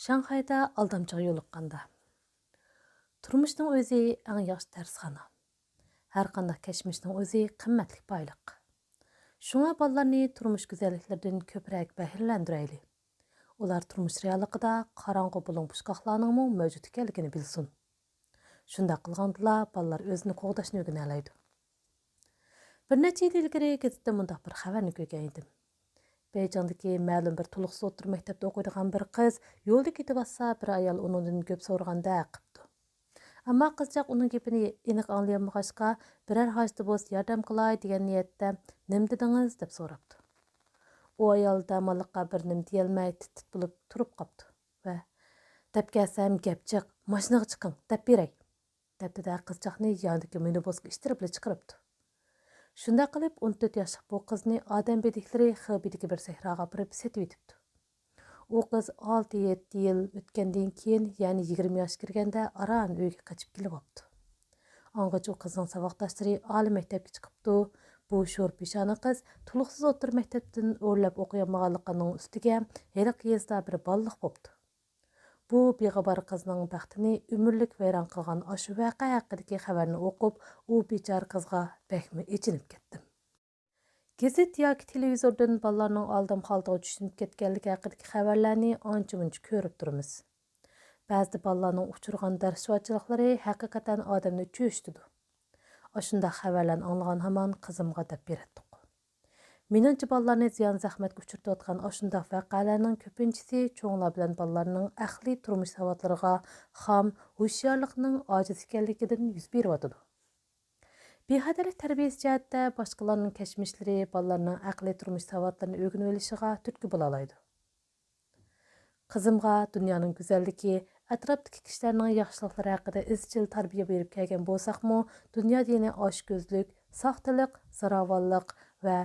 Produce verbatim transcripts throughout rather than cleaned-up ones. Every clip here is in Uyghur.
شاڭخەيدە ئالدامچىغا يولۇققاندا. تۇرمۇشنىڭ ئۆزى ئەڭ ياخشى دەرسخانا. ھەرقانداق كەچمىشنىڭ ئۆزى قىممەتلىك بايلىق. شۇڭا بالىلارنى تۇرمۇش گۈزەللىكلىرىدىن كۆپرەك بەھرىلەندۈرەيلى. ئۇلار تۇرمۇش رېئاللىقىدا قاراڭغۇ بۇلۇڭ-بۇچقاقلارنىڭمۇ مەۋجۇت ئىكەنلىكىنى بىلسۇن. شۇنداق قىلغاندىلا بالىلار ئۆزىنى قوغداشنى ئۆگىنەلەيدۇ. بىر نەچچە يىل ئىلگىرى گېزىتتە مۇنداق بىر خەۋەرنى كۆرگەن ئىدىم. بېيجىڭدىكى مەلۇم بىر تولۇقسىز ئوتتۇرا مەكتەپتە ئوقۇيدىغان بىر قىز يولدا كېتىۋاتسا، بىر ئايال ئۇنىڭدىن گەپ سورىغاندەك قىپتۇ. ئەمما قىزچاق ئۇنىڭ گېپىنى ئېنىق ئاڭلىيالمىغاچقا، بىرەر ھاجىتى بولسا ياردەم قىلاي دېگەن نىيەتتە، نېمە دېدىڭىز؟ دەپ سوراپتۇ. ئۇ ئايال دەماللىققا بىر نېمە دېيەلمەي، تىت-تىت بولۇپ تۇرۇپ قاپتۇ ۋە، دەپ كەلسەم گەپ جىق، ماشىنىغا چىقىڭ، دەپ بېرەي، دەپتۇ-دە، قىزچاقنى ياندىكى مىنىبۇسقا ئىتتىرىپلا چىقىرىپتۇ. شۇنداق قىلىپ، ئون تۆت ياشلىق بۇ قىزنى ئادەم بېدىكلىرى خېبېيدىكى بىر سەھراغا ئاپىرىپ سېتىۋېتىپتۇ. ئۇ قىز ئالتە يەتتە يىل ئۆتكەندىن كېيىن، يەنى يىگىرمە ياشقا كىرگەندە ئاران ئۆيگە قېچىپ كېلىۋاپتۇ. ئاڭغىچە ئۇ قىزنىڭ ساۋاقداشلىرى ئالىي مەكتەپكە چىقىپتۇ. بۇ شور پېشانە قىز تولۇقسىز ئوتتۇرا مەكتەپتىن ئۆرلەپ ئوقۇيالمىغانلىقىنىڭ ئۈستىگە ھېلىقى يېزىدا بىر بالىلىق بوپتۇ. بۇ بىغۇبار قىزنىڭ بەختىنى ئۆمۈرلۈك ۋەيران قىلغان ئاشۇ ۋەقە ھەققىدىكى خەۋەرنى ئوقۇپ، ئۇ بىچارە قىزغا بەكمۇ ئېچىنىپ كەتتىم. گېزىت ياكى تېلېۋىزوردىن بالىلارنىڭ ئالدام خالتىغا چۈشۈپ كەتكەنلىكى ھەققىدىكى خەۋەرلەرنى ئانچە-مۇنچە كۆرۈپ تۇرىمىز. بەزىدە بالىلارنىڭ ئۇچرىغان دەرسىۋاتچىلىقلىرى ھەقىقەتەن ئادەمنى چۆچۈتىدۇ. ئاشۇنداق خەۋەرلەرنى ئاڭلىغان ھامان قىزىمغا دەپ بېرەتتۇق. مېنىڭچە، بالىلارنى زىيان-زەخمەتكە ئۇچرىتىۋاتقان ئاشۇنداق ۋەقەلەرنىڭ كۆپىنچىسى چوڭلار بىلەن بالىلارنىڭ ئەقلىي تۇرمۇش ساۋاتلىرىغا خام، ھوشيارلىقنىڭ ئاجىز ئىكەنلىكىدىن يۈز بېرىۋاتىدۇ. بىخەتەرلىك تەربىيەسى جەھەتتە باشقىلارنىڭ كەچمىشلىرى بالىلارنىڭ ئەقلىي تۇرمۇش ساۋاتلىرىنى ئۆگىنىۋېلىشىغا تۈرتكە بولالايدۇ. قىزىمغا دۇنيانىڭ گۈزەللىكى، ئەتراپتىكى كىشىلەرنىڭ ياخشىلىقلىرى ھەققىدە ئىزچىل تەربىيە بېرىپ كەلگەن بولساقمۇ، دۇنيادا يەنە ئاچكۆزلۈك، ساختىلىق، زوراۋانلىق ۋە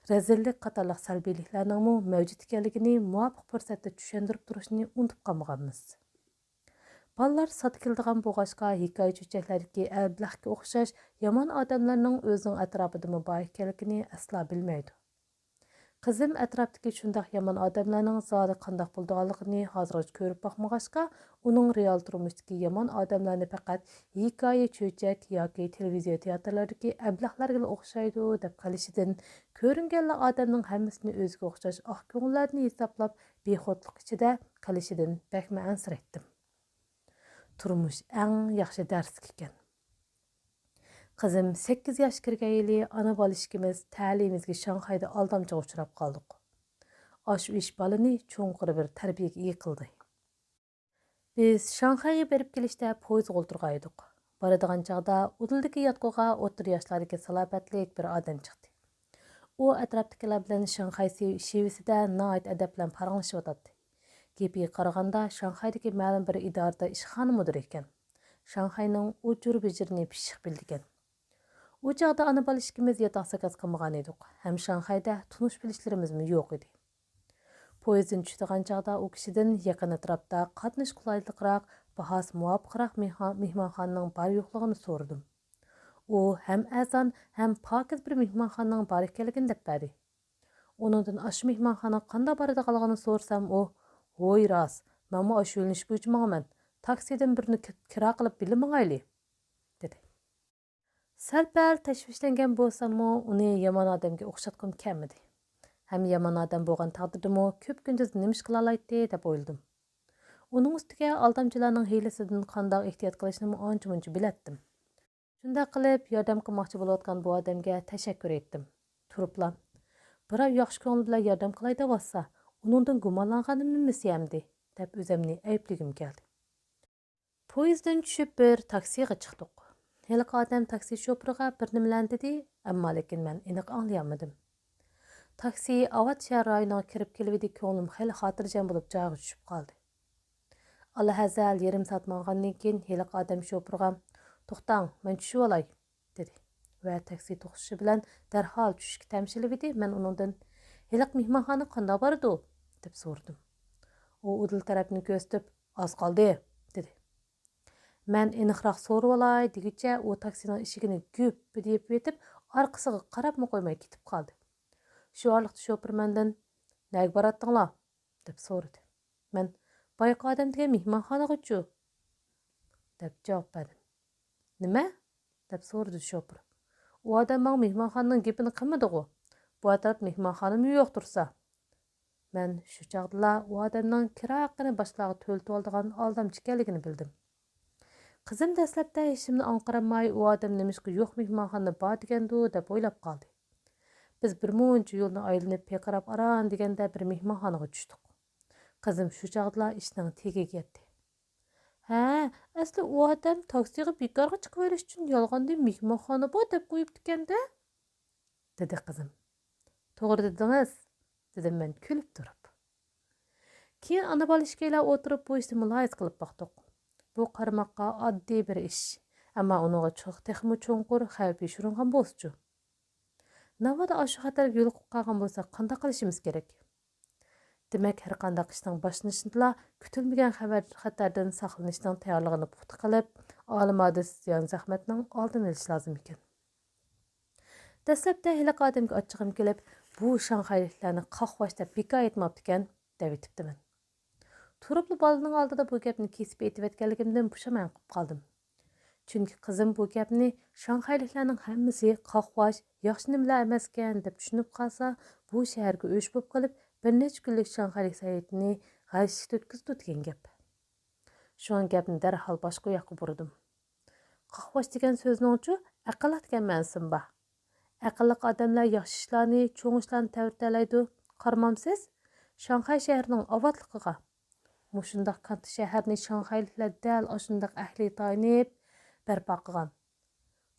رەزىللىك قاتارلىق سەلبىيلىكلەرنىڭمۇ مەۋجۇت ئىكەنلىكىنى مۇۋاپىق پۇرسەتتە چۈشەندۈرۈپ تۇرۇشنى ئۇنتۇپ قالمىغانمىز. بالىلار سادا كېلىدىغان بولغاچقا، ھېكايە-چۆچەكلەردىكى ئەبلەخكە ئوخشاش يامان ئادەملەرنىڭ ئۆزىنىڭ ئەتراپىدىمۇ بار ئىكەنلىكىنى ئەسلا بىلمەيدۇ. قىزىم ئەتراپتىكى شۇنداق يامان ئادەملەرنىڭ زادى قانداق بولىدىغانلىقىنى ھازىرغىچە كۆرۈپ باقمىغاچقا، ئۇنىڭ رېئال تۇرمۇشتىكى يامان ئادەملەرنى پەقەت ھېكايە-چۆچەك ياكى تېلېۋىزىيە تىياتىرلىرىدىكى ئەبلەخلەرگىلا ئوخشايدۇ دەپ قېلىشىدىن، كۆرۈنگەنلا ئادەمنىڭ ھەممىسىنى ئۆزىگە ئوخشاش ئاق كۆڭۈللەردىن ھېسابلاپ، بىخۇدلۇق ئىچىدە قېلىشىدىن بەكمۇ ئەنسىرەيتتىم. تۇرمۇش ئەڭ ياخشى دەرسلىك ئىكەن. قىزىم سەككىز ياشقا كىرگەن يىلى ئانا بالا ئىككىمىز تەلىيىمىزگە شاڭخەيدە ئالدامچىغا ئۇچراپ قالدۇق. ئاشۇ ئىش بالىنى چوڭقۇر بىر تەربىيەگە ئىگە قىلدى. بىز شاڭخەيگە بېرىپ كېلىشتە پويىزغا ئولتۇرغان ئىدۇق. بارىدىغان چاغدا ئۇدۇلدىكى ياتقۇغا ئوتتۇرا ياشلاردىكى سالاپەتلىك بىر ئادەم چىقتى. ئۇ ئەتراپتىكىلەر بىلەن شاڭخەي شىۋىسىدە ناھايىتى ئەدەپ بىلەن پاراڭلىشىۋاتاتتى. گېپىگە قارىغاندا، شاڭخەيدىكى مەلۇم بىر ئىدارىدە ئىشخانا مۇدىرى ئىكەن. شاڭخەينىڭ ئۇچۇر-بېجىرىنى پىششىق بىلىدىكەن. ئۇ چاغدا ئانا-بالا ئىككىمىز ياتاق-ساكاز قىلمىغان ئىدۇق ھەم شاڭخەيدە تونۇش-بىلىشلىرىمىزمۇ يوق ئىدى. پويىزدىن چۈشىدىغان چاغدا ئۇ كىشىدىن يېقىن ئەتراپتا قاتنىشى قولايلىقراق، باھاسى مۇۋاپىقراق مېھمان-، مېھمانخانىنىڭ بار-يوقلۇقىنى سورىدىم. ئۇ ھەم ئەرزان، ھەم پاكىز بىر مېھمانخانىنىڭ بار ئىكەنلىكىنى دەپ بەردى. ئۇنىڭدىن ئاشۇ مېھمانخانىغا قانداق بارىدىغانلىقىنى سورىسام، ئۇ، ھوي راست، مەنمۇ ئاشۇ يۆنىلىش بويىچە ماڭىمەن، تاكسىدىن بىرنى كىر-، كىرا قىلىپ بىللە ماڭايلى، دېدى. سەل-پەل تەشۋىشلەنگەن بولساممۇ، ئۇنى يامان ئادەمگە ئوخشاتقۇم كەلمىدى. ھەم يامان ئادەم بولغان تەقدىردىمۇ كۆپ كۈندۈز نېمە ئىش قىلالايتتى دەپ ئويلىدىم. ئۇنىڭ ئۈستىگە ئالدامچىلارنىڭ ھىيلىسىدىن قانداق ئېھتىيات قىلىشنىمۇ ئانچە-مۇنچە بىلەتتىم. شۇنداق قىلىپ، ياردەم قىلماقچى بولۇۋاتقان بۇ ئادەمگە تەشەككۈر ئېيتتىم. تۇرۇپلا، بىراۋ ياخشى كۆڭۈل بىلەن ياردەم قىلاي دەۋاتسا، ئۇنىڭدىن گۇمانلانغانمىز ئەمدى، دەپ ئۆزۈمنى ئەيىبلىگۈم كەلدى. پويىزدىن چۈشۈپ بىر تاكسىغا چىقتۇق. ھېلىقى ئادەم تاكسى شوپۇرىغا بىر نېمىلەرنى دېدى، ئەمما لېكىن مەن ئېنىق ئاڭلىيالمىدىم. تاكسى ئاۋات شەھەر رايونىغا كىرىپ كېلىۋىدى، كۆڭلۈم خېلى خاتىرجەم بولۇپ جايىغا چۈشۈپ قالدى. ئالاھەزەل يېرىم سائەت ماڭغاندىن كېيىن ھېلىقى ئادەم شوپۇرغا، توختاڭ، مەن چۈشۈۋالاي، دېدى ۋە تاكسى توختىشى بىلەن دەرھال چۈشۈشكە تەمشىلىۋىدى. مەن ئۇنىڭدىن، ھېلىقى مېھمانخانا قانداق بارىدۇ؟ دەپ سورىدىم. ئۇ ئۇدۇل تەرەپنى كۆرسىتىپ، ئاز قالدى، دېدى. مەن ئېنىقراق سورىۋالاي دېگۈچە ئۇ تاكسىنىڭ ئىشىكىنى گۈپپىدە يېپىۋېتىپ، ئارقىسىغا قاراپمۇ قويماي كېتىپ قالدى. شۇ ئارىلىقتا شوپۇر مەندىن، نەگە باراتتىڭلار؟ دەپ سورىدى. مەن، بايىقى ئادەم دېگەن مېھمانخانىغۇچۇ؟» دەپ جاۋاب بەردىم. «نېمە؟» دەپ سورىدى شوپۇر. «ئۇ ئادەم ماڭا مېھمانخانىنىڭ گېپىنى قىلمىدىغۇ؟ بۇ ئەتراپتا مېھمانخانىمۇ يوق تۇرسا.» مەن شۇ چاغدىلا ئۇ ئادەمنىڭ كىرا ھەققىنى باشقىلارغا تۆلىتىۋالىدىغان ئالدامچى ئىكەنلىكىنى بىلدىم. قىزىم دەسلەپتە ھېچنېمىنى ئاڭقىرالماي، ئۇ ئادەم نېمىشقا يوق مېھمانخانا بار دېگەندۇ دەپ ئويلاپ قالدى. بىز بىر مۇنچە يولنى ئايلىنىپ، پىرقىراپ ئاران دېگەندە بىر مېھمانخانىغا چۈشتۇق. قىزىم شۇ چاغدىلا ئىشنىڭ تېگىگە يەتتى. «ھە، ئەسلى ئۇ ئادەم تاكسىغا بىكارغا چىقىۋېلىش ئۈچۈن يالغاندىن مېھمانخانا بار دەپ قويۇپتىكەن-دە.» دېدى قىزىم. «توغرا دېدىڭىز»، دېدىم مەن كۈلۈپ تۇرۇپ. كېيىن ئانا-بالا ئىككىيلەن ئولتۇرۇپ بۇ ئىشنى مۇلاھىزە قىلىپ باقتۇق. بۇ قارىماققا ئاددىي بىر ئىش، ئەمما ئۇنىڭغا چوق-، تېخىمۇ چوڭقۇر خەۋپ يوشۇرۇنغان بولسىچۇ؟ ناۋادا ئاشۇ خەتەرگە يولۇقۇپ قالغان بولساق قانداق قىلىشىمىز كېرەك؟ دېمەك، ھەرقانداق ئىشنىڭ باشلىنىشىدىلا كۈتۈلمىگەن خەۋەر-، خەتەردىن ساقلىنىشنىڭ تەييارلىقىنى پۇختا قىلىپ، ئالىمادىس زىيان-زەخمەتنىڭ ئالدىنى ئېلىش لازىم ئىكەن. دەسلەپتە ھېلىقى ئادەمگە ئاچچىقىم كېلىپ، «بۇ شاڭخەيلىكلەرنى قاقۋاش دەپ بىكار ئېيتماپتىكەن» دەۋېتىپتىمەن. تۇرۇپلا بالىنىڭ ئالدىدا بۇ گەپنى كېسىپ ئېيتىۋەتكەنلىكىمدىن پۇشايمان قىلىپ قالدىم. چۈنكى قىزىم بۇ گەپنى «شاڭخەيلىكلەرنىڭ ھەممىسى قاقۋاش، ياخشى نېمىلەر ئەمەسكەن» دەپ چۈشىنىپ قالسا، بۇ شەھەرگە ئۆچ بولۇپ قېلىپ، بىر نەچچە كۈنلۈك شاڭخەيلىك ساياھىتىنى غەشلىكتە ئۆتكۈزىدۇ دېگەن گەپ. شۇڭا گەپنى دەرھال باشقا ياققا بۇرىدىم. قاقۋاش دېگەن سۆزنىڭچۇ ئەقىللىق دېگەن مەنىسىمۇ بار. ئەقىللىق ئادەملەر ياخشى ئىشلارنى، چوڭ ئىشلارنى تەۋرىتەلەيدۇ. قارىمامسىز؟ شاڭخەي شەھىرىنىڭ ئاۋاتلىقىغا. مۇشۇنداق كاتتا شەھەرنى شاڭخەيلىكلەر دەل ئاشۇنداق ئەھلى تايىنىپ بەرپا قىلغان.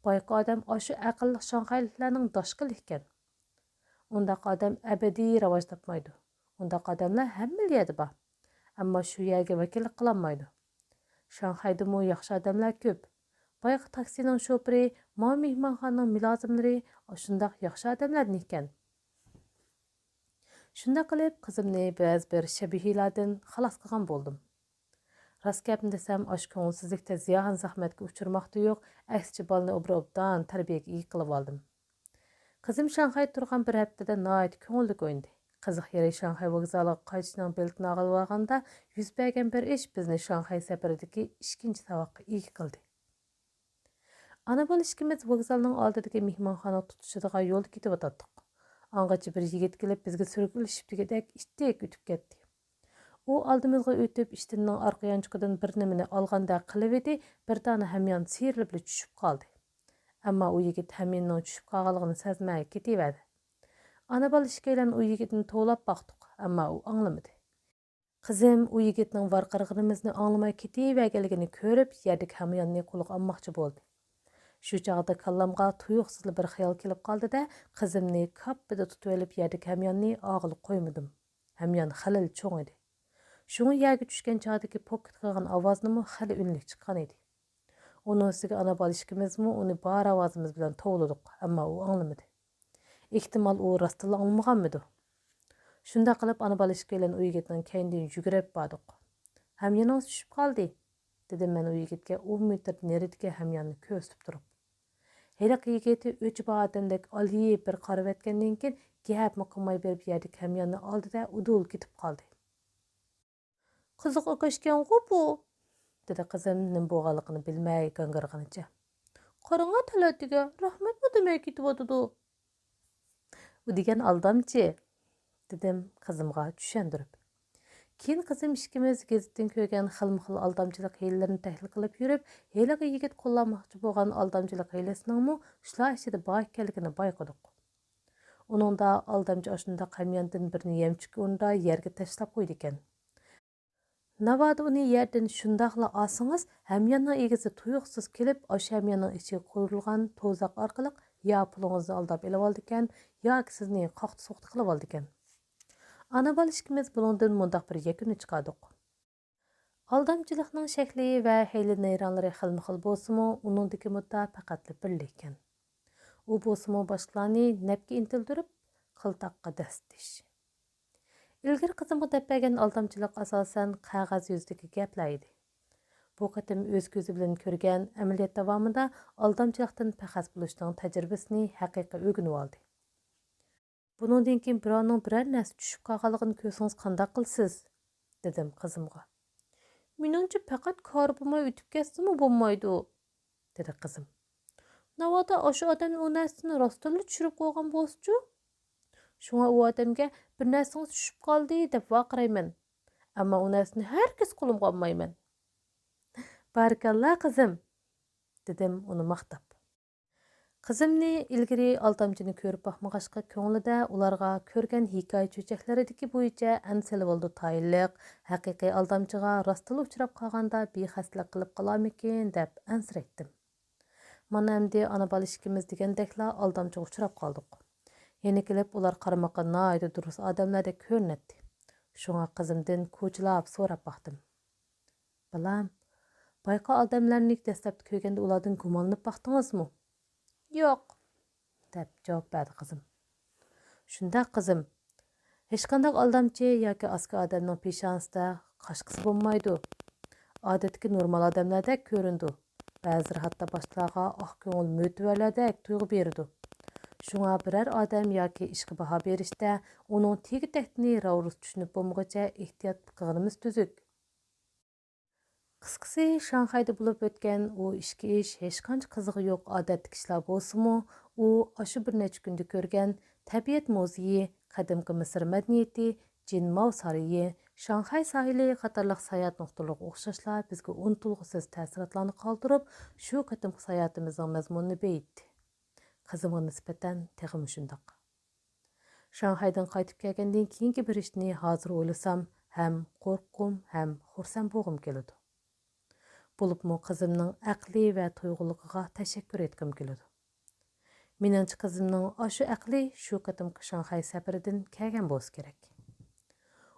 بايىقى ئادەم ئاشۇ ئەقىللىق شاڭخەيلىكلەرنىڭ داشقىلى ئىكەن. ئۇنداق ئادەم ئەبەدىي راۋاج تاپمايدۇ. ئۇنداق ئادەملەر ھەممىلا يەردە بار. ئەمما شۇ يەرگە ۋەكىللىك قىلالمايدۇ. شاڭخەيدىمۇ ياخشى ئادەملەر كۆپ. بايىقى تاكسىنىڭ شوپۇرى، ماۋۇ مېھمانخانىنىڭ مۇلازىملىرى ئاشۇنداق ياخشى ئادەملەردىن ئىكەن. شۇنداق قىلىپ، قىزىمنى بەزى بىر شەبىھىلەردىن خالاس قىلغان بولدۇم. راست گەپنى دېسەم، ئاشۇ كۆڭۈلسىزلىكتە زىيان-زەخمەتكە ئۇچرىماقتا يوق، ئەكسىچە بالىنى ئوبدان تەربىيەگە ئىگە قىلىۋالدىم. قىزىم شاڭخەيدە تۇرغان بىر ھەپتىدە ناھايىتى كۆڭۈللۈك ئوينىدى. قىزىق يېرى، شاڭخەي ۋوگزالىغا قايتىشنىڭ بېلىتىنى ئالغىلى بارغاندا يۈز بەرگەن بىر ئىش بىزنى شاڭخەي سەپىرىدىكى ئىككىنچى ساۋاققا ئىگە قىلدى. ئانا-بالا ئىككىمىز ۋوگزالنىڭ ئالدىدىكى مېھمانخانىغا تۇتىشىدىغان يولدا كېتىۋاتاتتۇق. ئاڭغىچە بىر يىگىت كېلىپ، بىزگە سۈرگۈلىشىپ دېگۈدەك ئىتتىك ئۆتۈپ كەتتى. ئۇ ئالدىمىزغا ئۆتۈپ، ئىشتىنىنىڭ ئارقا يانچۇقىدىن بىر نېمىنى ئالغاندەك قىلىۋىدى، بىر دانە ھەميان سىيرىلىپلا چۈشۈپ قالدى. ئەمما ئۇ يىگىت ھەميىنىنىڭ چۈشۈپ قالغانلىقىنى سەزمەي كېتىۋەردى. ئانا-بالا ئىككىيلەن ئۇ يىگىتنى توۋلاپ باقتۇق، ئەمما ئۇ ئاڭلىمىدى. قىزىم ئۇ يىگىتنىڭ ۋارقىرىغىنىمىزنى ئاڭلىماي كېتىۋەرگەنلىكىنى كۆرۈپ، يەردىكى ھەمياننى قولىغا ئالماقچى بولدى. شۇ چاغدا كاللامغا تۇيۇقسىزلا بىر خىيال كېلىپ قالدى-دە، قىزىمنى كاپپىدە تۇتۇۋېلىپ، يەردىكى ھەمياننى ئاغىلى قويمىدىم. ھەميان خېلىلا چوڭ ئىدى. شۇڭا يەرگە چۈشكەن چاغدىكى پوككىدە قىلغان ئاۋازنىمۇ خېلى ئۈنلۈك چىققان ئىدى. ئۇنىڭ ئۈستىگە ئانا بالا ئىككىمىزمۇ ئۇنى بار ئاۋازىمىز بىلەن توۋلىدۇق، ئەمما ئۇ ئاڭلىمىدى. ئېھتىمال، ئۇ راستتىنلا ئاڭلىمىغانمىدۇ؟ شۇنداق قىلىپ، ئانا بالا ئىككىيلەن ئۇ يىگىتنىڭ كەينىدىن يۈگۈرۈپ باردۇق. ھەميىنىڭىز چۈشۈپ قالدى، دېدىم مەن ئۇ يىگىتكە ئون مېتىر نېرىدىكى ھەمياننى كۆرسىتىپ تۇرۇپ. ھېلىقى يىگىت ئۆچ بار ئادەمدەك ئالىيىپ بىر قارىۋەتكەندىن كېيىن، گەپمۇ قىلماي بېرىپ يەردىكى ھەمياننى ئالدى-دە، ئۇدۇل كېتىپ قالدى. «قىزىق ئاكاشكەنغۇ بۇ؟» دېدى قىزىم نېمە بولغانلىقىنى بىلمەي گاڭگىرىغىنىچە. «قاراڭا تەلەتىگە، رەھمەتمۇ دېمەي كېتىۋاتىدۇ.» «ئۇ دېگەن ئالدامچى»، دېدىم قىزىمغا چۈشەندۈرۈپ. كېيىن قىزىم ئىككىمىز گېزىتتىن كۆرگەن خىلمۇخىل ئالدامچىلىق ھىيلىلىرىنى تەھلىل قىلىپ يۈرۈپ، ھېلىقى يىگىت قوللانماقچى بولغان ئالدامچىلىق ھىيلىسىنىڭمۇ شۇلار ئىچىدە بار ئىكەنلىكىنى بايقىدۇق. ئۇنىڭدا ئالدامچى ئاشۇنداق ھەمياندىن بىرنى يەمچۈككە ئورنىدا يەرگە تاشلاپ قويىدىكەن. ناۋادا ئۇنى يەردىن شۇنداقلا ئالسىڭىز، ھەمياننىڭ ئىگىسى تۇيۇقسىز كېلىپ، ئاشۇ ھەمياننىڭ ئىچىگە قۇيرۇلغان تۇزاق ئارقىلىق يا پۇلىڭىزنى ئالداپ ئېلىۋالىدىكەن، ياكى سىزنى قاقتى-سوقتى قىلىۋالىدىكەن. ئانا بالا ئىككىمىز بۇنىڭدىن مۇنداق بىر يەكۈننى چىقاردۇق. ئالدامچىلىقنىڭ شەكلى ۋە ھىيلە-نەيرەڭلىرى خىلمۇخىل بولسىمۇ، ئۇنىڭدىكى مۇددىئا پەقەتلا بىرلا ئىكەن. ئۇ بولسىمۇ باشقىلارنى نەپكە ئىنتىلدۈرۈپ، قىلتاققا دەسسىتىش. ئىلگىرى قىزىمغا دەپ بەرگەن ئالدامچىلىق ئاساسەن قەغەز يۈزىدىكى گەپلەر ئىدى. بۇ قېتىم ئۆز كۆزى بىلەن كۆرگەن، ئەمەلىيەت داۋامىدا ئالدامچىلىقتىن پەخەس بولۇشنىڭ تەجرىبىسىنى ھەقىقىي ئۆگىنىۋالدى. بۇنىڭدىن كېيىن بىراۋنىڭ بىرەر نەرسە چۈشۈپ قالغانلىقىنى كۆرسىڭىز قانداق قىلىسىز؟ دېدىم قىزىمغا. مېنىڭچە، پەقەت كارى بولماي ئۆتۈپ كەتسىمۇ بولمايدۇ، دېدى قىزىم. ناۋادا ئاشۇ ئادەم ئۇ نەرسىنى راستتىنلا چۈشۈرۈپ قويغان بولسىچۇ؟ شۇڭا ئۇ ئادەمگە بىر نەرسىڭىز چۈشۈپ قالدى دەپ ۋارقىرايمەن. ئەمما ئۇ نەرسىنى ھەرگىز قولۇمغا ئالمايمەن. بارىكاللا، قىزىم، دېدىم ئۇنى ماختاپ. قىزىمنى ئىلگىرى ئالدامچىنى كۆرۈپ باقمىغاچقا، كۆڭلىدە ئۇلارغا كۆرگەن ھېكايە چۆچەكلىرىدىكى بويىچە ئەنسىلىۋالىدۇ تايىنلىق، ھەقىقىي ئالدامچىغا راستلا ئۇچراپ قالغاندا بىخەستەلىك قىلىپ قالارمىكىن دەپ ئەنسىرەيتتىم. مانا ئەمدى ئانا-بالا ئىككىمىز دېگەندەكلا ئالدامچىغا ئۇچراپ قالدۇق. يەنە كېلىپ ئۇلار قارىماققا ناھايىتى دۇرۇس ئادەملەردەك كۆرۈنەتتى. شۇڭا قىزىمدىن كوچىلاپ سوراپ باقتىم. بالام، بايقا ئادەملەرنى دەسلەپتە كۆرگەندە ئۇلاردىن گۇمانلىنىپ باقتىڭىزمۇ؟ ياق، دەپ جاۋاب بەردى قىزىم. شۇنداق قىزىم، ھېچقانداق ئالدامچى ياكى ئاسكى ئادەمنىڭ پېشانىسىدا قاشقىسى بولمايدۇ. ئادەتتىكى نورمال ئادەملەردەك كۆرۈنىدۇ. بەزىلىرى ھەتتا باشقىلارغا ئاق كۆڭۈل مۆتىۋەرلەردەك تۇيغۇ بېرىدۇ. شۇڭا بىرەر ئادەم ياكى ئىشقا باھا بېرىشتە ئۇنىڭ تېگى-تەكتىنى راۋۇرۇس چۈشىنىپ بولمىغۇچە ئېھتىيات قىلغىنىمىز تۈزۈك. قىسقىسى، شاڭخەيدە بولۇپ ئۆتكەن ئۇ ئىچكى ئىش ھېچقانچە قىزىقى يوق ئادەتتىكى ئىشلار بولسىمۇ، ئۇ ئاشۇ بىر نەچچە كۈندە كۆرگەن تەبىئەت مۇزېيى، قەدىمكى مىسىر مەدەنىيىتى، جىنماۋ سارىيى، شاڭخەي ساھىلى قاتارلىق ساياھەت نۇقتىلىرىغا ئوخشاشلا بىزگە ئۇنتۇلغۇسىز تەسىراتلارنى قالدۇرۇپ، شۇ قېتىمقى ساياھىتىمىزنىڭ مەزمۇنىنى بېيىتتى. قىزىمغا نىسبەتەن تېخىمۇ شۇنداق. شاڭخەيدىن قايتىپ كەلگەندىن كېيىنكى بېرىشنى ھازىر ئويلىسام، ھەم قورققۇم، ھەم خۇرسەن بولغۇم كېلىدۇ. بولۇپمۇ قىزىمنىڭ ئەقلى ۋە تۇيغۇلۇقىغا تەشەككۈر ئېيتقۇم كېلىدۇ. مېنىڭچە، قىزىمنىڭ ئاشۇ ئەقلى شۇ قېتىمقى شاڭخەي سەپىرىدىن كەلگەن بولسا كېرەك.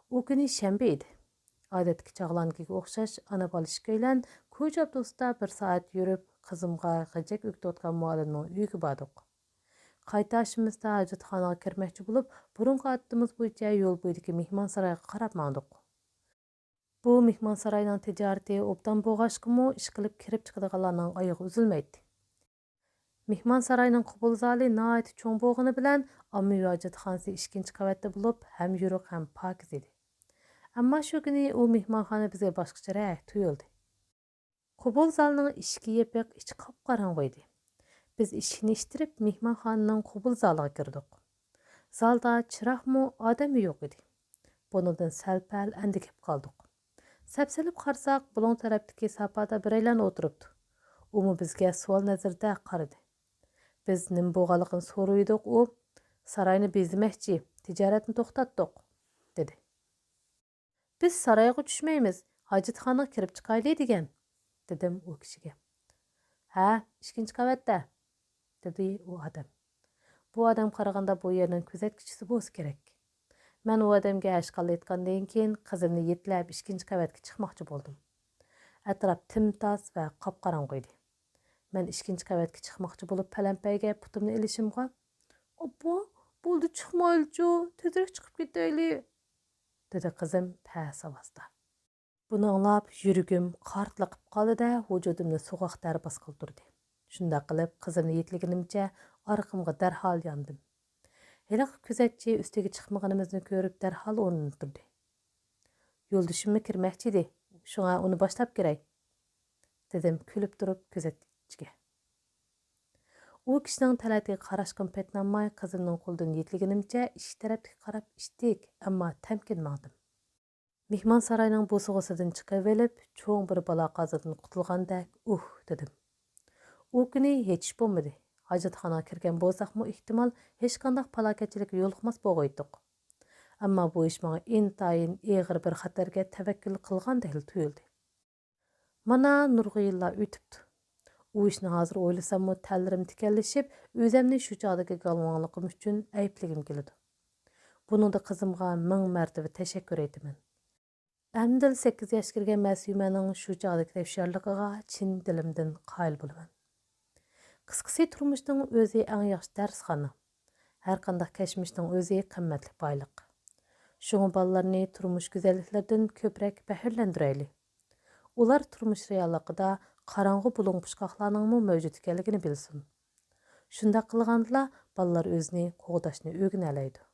ئۇ كۈنى شەنبە ئىدى. ئادەتتىكى چاغلارنىڭكىگە ئوخشاش ئانا-بالا ئىككىيلەن كوچا ئاپتوبۇستا بىر سائەت يۈرۈپ، قىزىمغا غىجەك ئۆگىتىۋاتقان مۇئەللىمنىڭ ئۆيىگە باردۇق. قايتىشىمىزدا ھاجەتخانىغا كىرمەكچى بولۇپ، بۇرۇنقى ئادىتىمىز بويىچە يول بويىدىكى مېھمانسارايغا قاراپ ماڭدۇق. بۇ مېھمانساراينىڭ تىجارىتى ئوبدان بولغاچقىمۇ، ئىشقىلىپ كىرىپ چىقىدىغانلارنىڭ ئايىغى ئۈزۈلمەيتتى. مېھمانساراينىڭ قوبۇل زالى ناھايىتى چوڭ بولغىنى بىلەن، ئاممىۋى ھاجەتخانىسى ئىككىنچى قەۋەتتە بولۇپ، ھەم يورۇق، ھەم پاكىز ئىدى. ئەمما شۇ كۈنى ئۇ مېھمانخانا بىزگە باشقىچىراق تۇيۇلدى. قوبۇل زالىنىڭ ئىشىكى يېپىق، ئىچى قاپقاراڭغۇ ئىدى. بىز ئىشىكنى ئىتتىرىپ، مېھمانخانىنىڭ قوبۇل زالىغا كىردۇق. زالدا چىراغمۇ، ئادەممۇ يوق ئىدى. بۇنىڭدىن سەل-پەل ئەندىكىپ قالدۇق. سەپسېلىپ قارىساق، بۇلۇڭ تەرەپتىكى ساپادا بىرەيلەن ئولتۇرۇپتۇ. ئۇمۇ بىزگە سوئال نەزىرىدە قارىدى. بىز نېمە بولغانلىقىنى سورىۋىدۇق، ئۇ، «ساراينى بېزىمەكچى، تىجارەتنى توختاتتۇق» دېدى. «بىز سارايغا چۈشمەيمىز، ھاجەتخانىغا كىرىپ چىقايلى» دېگەن، دېدىم ئۇ كىشىگە. «ھە، ئىككىنچى قەۋەتتە» دېدى ئۇ ئادەم. بۇ ئادەم قارىغاندا بۇ يەرنىڭ كۆزەتكۈچىسى بولسا كېرەك. مەن ئۇ ئادەمگە ھەشقاللا ئېيتقاندىن كېيىن، قىزىمنى يېتىلەپ ئىككىنچى قەۋەتكە چىقماقچى بولدۇم. ئەتراپ تىمتاس ۋە قاپقاراڭغۇ ئىدى. مەن ئىككىنچى قەۋەتكە چىقماقچى بولۇپ، پەلەمپەيگە پۇتۇمنى ئېلىشىمغا، «ئاپا، بولدى، چىقمايلىچۇ، تېزرەك چىقىپ كېتەيلى» دېدى قىزىم پەس ئاۋازدا. بۇنى ئاڭلاپ، يۈرىكىم قارتلىقىپ قالدى-دە، ۋۇجۇدۇمنى سوغۇق تەر باسقىلى تۇردى. شۇنداق قىلىپ، قىزىمنى يېتىلىگىنىمچە ئارقامغا دەرھال ياندىم. ھېلىقى كۆزەتچى ئۈستىگە چىقمىغىنىمىزنى كۆرۈپ، دەرھال ئورنىدىن تۇردى. «يولدىشىممۇ كىرمەكچى ئىدى، شۇڭا ئۇنى باشلاپ كىرەي» دېدىم كۈلۈپ تۇرۇپ كۆزەتچىگە. ئۇ كىشىنىڭ تەلەتىگە قاراشقىمۇ پېتىنالماي، قىزىمنىڭ قولىدىن يېتىلگىنىمچە ئىشىك تەرەپكە قاراپ ئىتتىك، ئەمما تەمكىن ماڭدىم. مېھمانساراينىڭ بوسۇغىسىدىن چىقىۋېلىپ، چوڭ بىر بالا-قازىدىن قۇتۇلغاندەك «ئۇھ» دېدىم. ئۇ كۈنى ھېچ ئىش بولمىدى. ھاجەتخانىغا كىرگەن بولساقمۇ، ئېھتىمال، ھېچقانداق پالاكەتچىلىككە يولۇقماس بولغىيتتۇق. ئەمما بۇ ئىش ماڭا ئىنتايىن ئېغىر بىر خەتەرگە تەۋەككۈل قىلغاندەكلا تۇيۇلدى. مانا نۇرغۇن يىللار ئۆتۈپتۇ. ئۇ ئىشنى ھازىر ئويلىساممۇ تەنلىرىم تىكەنلىشىپ، ئۆزەمنى شۇ چاغدىكى گالۋاڭلىقىم ئۈچۈن ئەيىبلىگۈم كېلىدۇ. بۇنىڭدا قىزىمغا مىڭ مەرتىبە تەشەككۈر ئېيتىمەن. ئەمدىلا سەككىز ياشقا كىرگەن مەسۇمەنىڭ شۇ چاغدىكى ھوشيارلىقىغا چىن دىلىمدىن قايىل بولىمەن. قىسقىسى، تۇرمۇشنىڭ ئۆزى ئەڭ ياخشى دەرسخانا. ھەرقانداق كەچمىشنىڭ ئۆزى قىممەتلىك بايلىق. شۇڭا بالىلارنى تۇرمۇش گۈزەللىكلىرىدىن كۆپرەك بەھرىلەندۈرەيلى. ئۇلار تۇرمۇش رېئاللىقىدا قاراڭغۇ بۇلۇڭ-پۇچقاقلارنىڭمۇ مەۋجۇت ئىكەنلىكىنى بىلسۇن. شۇنداق قىلغاندىلا، بالىلار ئۆزىنى قوغداشنى ئۆگىنەلەيدۇ.